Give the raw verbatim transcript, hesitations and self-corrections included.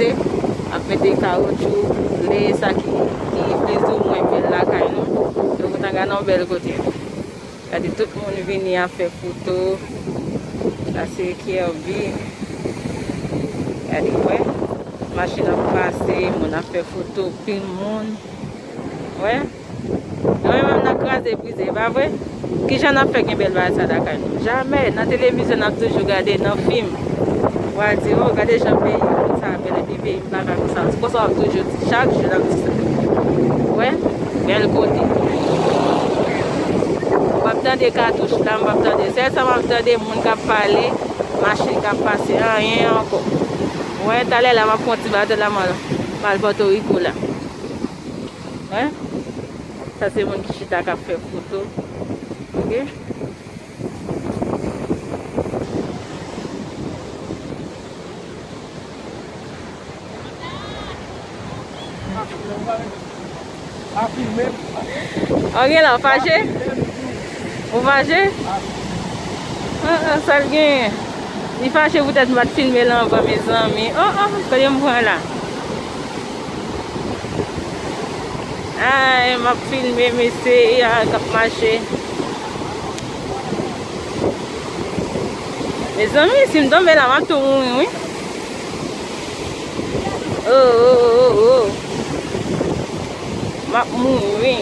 Ap mete kawotchou, ble, sa ki, ki plizoumwen bèl lakay nou. Yo kontan gade yon bèl kote. Gade tout moun vini ap fè foto. Sa se Kerby. Gade, wè. Machin ap pase, moun ap fè foto, pil moun. Wè. Nou menm, n ap kraze brize, e pa vre? Kijan n ap fè gen bèl bagay sa lakay nou? Jamè. Nan televizyon, n ap toujou gade, nan fim. W a di, "Oh, gade jan peyi moun sa bèl, epi peyi m pa ka konsa." Se konsa w ap toujou di, chak jou n ap di sa. Wè, bèl kote. M p ap tande katouch la, m p ap tande. Sèl sa m ap tande, moun k ap pale, machin k ap pase, anyen ankò. Wè, talè la, m ap pran ti bato la, m al, m al Pòtoriko la. Wè, sa se moun ki chita k ap fè foto. Ok. Ok, la, w fache? Ou fache? Ah, ah, sa l genyen? Li fache poutèt m pa t filme l anvan, mezanmi. Oh, oh, kote m pran la? Ay, m ap filme mesye a k ap mache. Mezanmi, si m tonbe la, m ap tou mouri, wi. Oh, oh, oh, oh. M ap mouri.